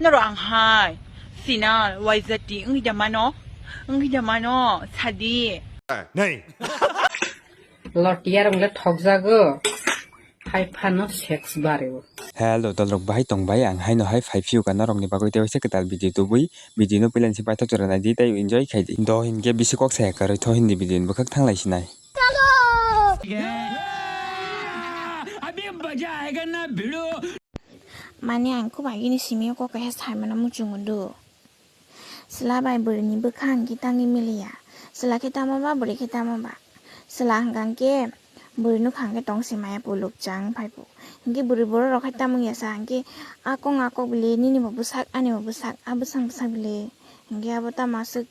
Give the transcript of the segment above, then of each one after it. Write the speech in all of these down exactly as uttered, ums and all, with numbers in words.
Norok ang hai final Y Z T wngwi da mano, wngwi da mano, sadi. Nei. Lotiya rong le thokjago. Hai phano sex bario. Hello, dolrok bahai tong bai, ang haino hai phai phiyo ka norokni bagwi tei waisa kwtal video tubui, video no puila ni si paithak jora nai di tei enjoy khai di. Do hinkhe bisi kok saya karwi tho hindi video ni bwkhak thanglai sinai. Mane ang kubagini simi kok kaisa saimano muchungo do. Chwla bai bwrwini bwkha hwnkhe tangwi miliya. Chwla khe tamo ba, bwrwi khe tamo ba. Chwla hwnkha hwnkhe bwrwi nukha hwnkhe tong se maya puluk chang phai phu. Hwnkhe bwrwi borok rok hai tamo ya sa hwnkhe a kong a kok bile nini bo bwsak ani bo bwsak a bwsang bwsak bile. Hwnkhe abo tamo aswk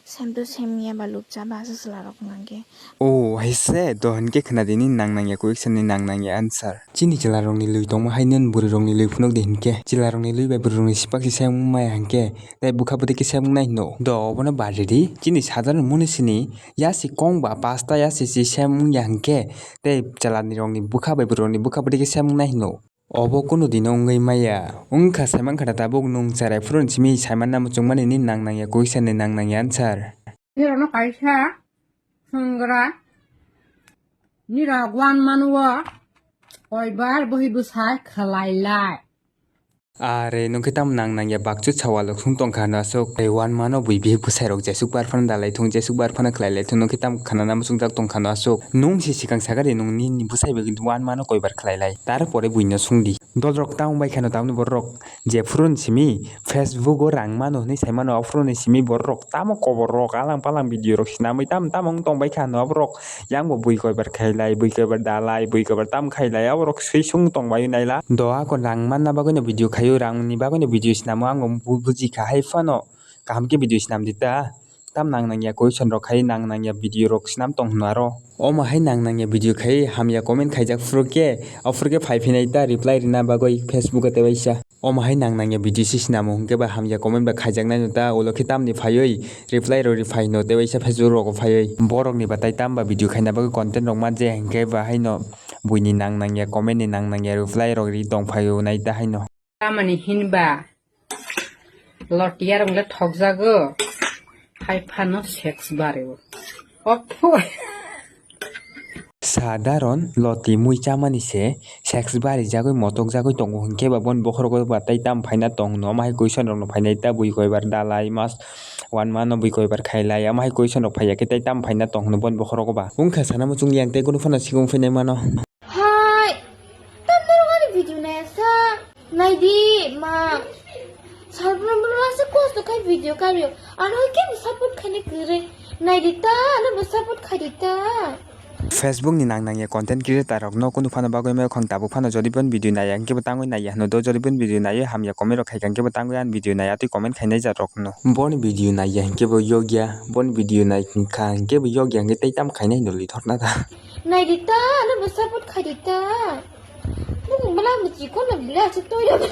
same to same ya ba lukcha ba aswk chwla rok hwnkha hwnkhe. O hai se do hinkhe khna di nini nang nang ya question ni nang nang ya answer. Chini chwla rokni lui tongma hai nini bwrwi rokni lui phunuk di hinkhe. Chwla rokni lui bai bwrwi rokni sipak si same wng maya hinkhe. Tei bwkha bwtwi khe same wngnai hino. Do obono bad ridi. Chini sadharno mwnwi sini yasi kong ba pasta yasi si same wngya hinkhe. Tei chwla ni rokni bwkha bai bwrwi rokni bwkha bwtwi khe same wngnai hino. Obo kunu dino wngwi maya. Wngkha saimankha da tabuk nwng cherai phuru ni simi saimanna muchungmani nini nang nangya question ni nang nangya answer. Nirokno kaisa swngra nirok one month o koibar bohi bwsai khwlailai. Are nwng khe tamo nang nangya bakchu sawalo sung tongkha hwno aswk. Tei one month o bui bihik bwsai rok jesuk bar phano dalai thung jesuk bar phano khwlailai thung nwng khe tamo khanana muchungjak tongkha hwno aswk. Nwng se swkang sakha di nwng nini bwsai bai one month o koibar khwlailai. Tar pore buino sungdi. Dolrok tamo bai kheno tamni borok jephuru ni simi Facebook o rang mano hinwi sai mano, aphuru ni simi borok tamo kobor rok alang palang video rok sinamwi tamo tamo wng tong bai kha hwno aborok. Yang bo bui koibar khailai, bui koibar dalai, bui koibar tam khailai, aborok swi sung tong bai naila. Do ako rang manna bagwi no video khaio, rang ni bagwi no video sinamo ang bo bu-, buji kha hai phano kaham khe video sinam di ta. Tam nang nangya question rok khai nang nangya video rok swnam tong hwnwi aro. Omo hai nang nangya video khai hamya comment khaijak phuru khe, aphuru khe phai phinai ta reply rina bagwi Facebook o tei waisa. Omo hai nang nangya video si swnamo hwnkhe ba hamya comment ba khaijaknai no ta, ulo khe tamni phaiwi reply rok ri phai no tei waisa Facebook rogo phaiwi. Borok ni ba tai tam ba video khaina bagwi content rok man je hwnkhe ba haino buini nang nangya comment ni nang nangya reply rok ri tong phaio nai ta haino. Tamani hinba lotiya rong le thokjago, hai phano sex bario. Ophu. Sadharon loti mui chamani se sex barijagwi motokjagwi tongo hinkhe ba boni bokhorogo ba tei tam phaina tong hwno, omo hai question rokno phainai ta bui koibar dalai mas one month no bui koibar khailai, omo hai question rok phaiya khe tei tam phaina tong hwno boni bokhorogo ba. Wngkha sana muchung yang tei kunu phano sikung phainai mano. Hai, tam norok ani video nai sa. Nai di, ma. Salbrum brum asa kosto khai video kario. Ano ke bo support khaini kire. Nai di ta, ano bo support khai di ta. Facebook ni nang nangya content creator rok no kunu phano bagwi mayo khang tabuk phano jodi bon video nai ang kebo tangwi nai ya hwno do jodi bon video nai hamya comment rok khai kang kebo tangwi an video nai atwi comment khainai jat rok no. Boni video nai ya hinkhe bo yogya, boni video nai kha hinkhe bo yogya hinkhe tei tam khainai hwno lithor na ta. Nai di ta, ano bo support khai di ta. Bung bela bo chikon na bela se toyo.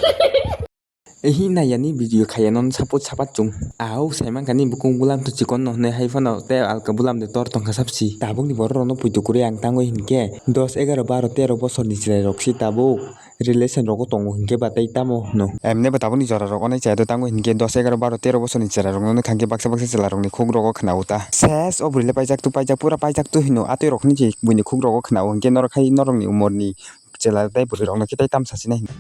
Ehi nai yani video khaya non support sapat chung. Au sai mankha ni bukung bulam to chikon no hwnwi hai phano tei alka bulam de tor tongkha sapsi. Tabuk ni borok rok no puitu kwrwi ang tangwi hinkhe dos egaroh baroh terroh bosor ni chwrai rok si tabuk. Relation rogo tongo hinkhe ba tei tamo hwno. Emne bo tabukni jora rok onai chaya do tango hinkhe dos egaroh baroh terroh bosor ni chwrai rok no nukha hinkhe baksa baksa chwla rok ni khuk rogo khwnao ta. Ses o bwrwi le paijak tu paijak pura paijak tu hino atwi rok hwnwi se buini khuk rogo khwnao hinkhe norok hai norok ni umor ni chwla tei bwrwi rok no khe tei tam sachinai hino.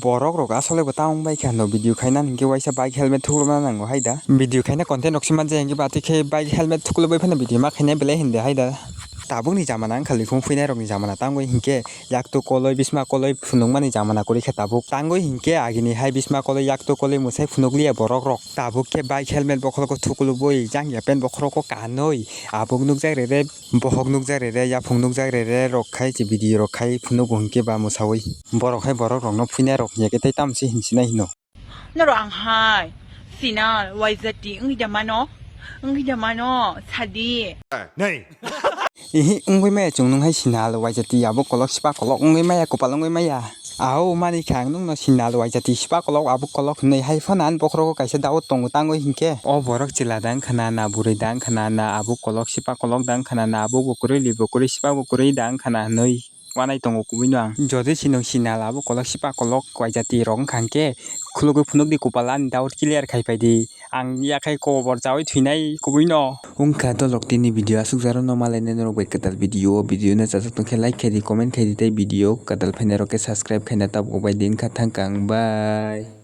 Borok rok asole bo tamung bai khe hano video khaina hinkhe waisa bike helmet thuklubna nango hai da. Video khaina content rok se manja hinkhe ba tei khe bike helmet thuklubwi phano video ma khaina belai hindi hai da. Tabukni jamana wngkha likhung phuinai rokni jamana tangwi hinkhe yaktu koloi bisma koloi phunukmani jamana kwrwi khe tabuk. Tangwi hinkhe agini hai bisma koloi yaktu koloi mwsai phunukliya borok rok. Tabuk khe bike helmet bokhologo thuklubwi jangya pant bokhorogo kanwi abuk nukjak rere. Bohok nukjak rere, yaphung nukjak rere rok khai se video rok khai phunugo hinkhe ba mwsawi. Borok hai borok rokno phuinai rok hiya khe tei tamo se hinsinai hino. Norok ang hai final Y Z T wngwi da mano, wngwi da mano, sadi. Ihi wngwi maya chwng nung hai sinal Y Z T abo kolok sipa kolok wngwi maya kopal wngwi maya. Au mani kha ang nungno sinal waisa twi sipa kolok abuk kolok hinwi hai phano ani bokhorogo kaisa doubt tongo tangwi hinkhe. O borok chwla da wngkha na, na bwrwi da wngkha na, na abuk kolok sipa kolok da wngkha na, na abuk bo kwrwi li bo kwrwi sipa bo kwrwi da wngkha na hinwi wanai tongo kubui no ang. Jodi si nwng sinala abo kolok sipa kolok kwai jati rok wngkha hwnkhe khulugwi phunukdi kupal ani doubt clear khai phaidi. Ang yakhai kobor chawi thwinai kubui no. Wngkha dolok tini video aswk jaro no malainai norok bai kwtal video, o video no chajak tongkhe like khaidi, comment khaidi tei video kwtal phainai rok khe subscribe khaina tabuk bai di wngkha thangkang bye.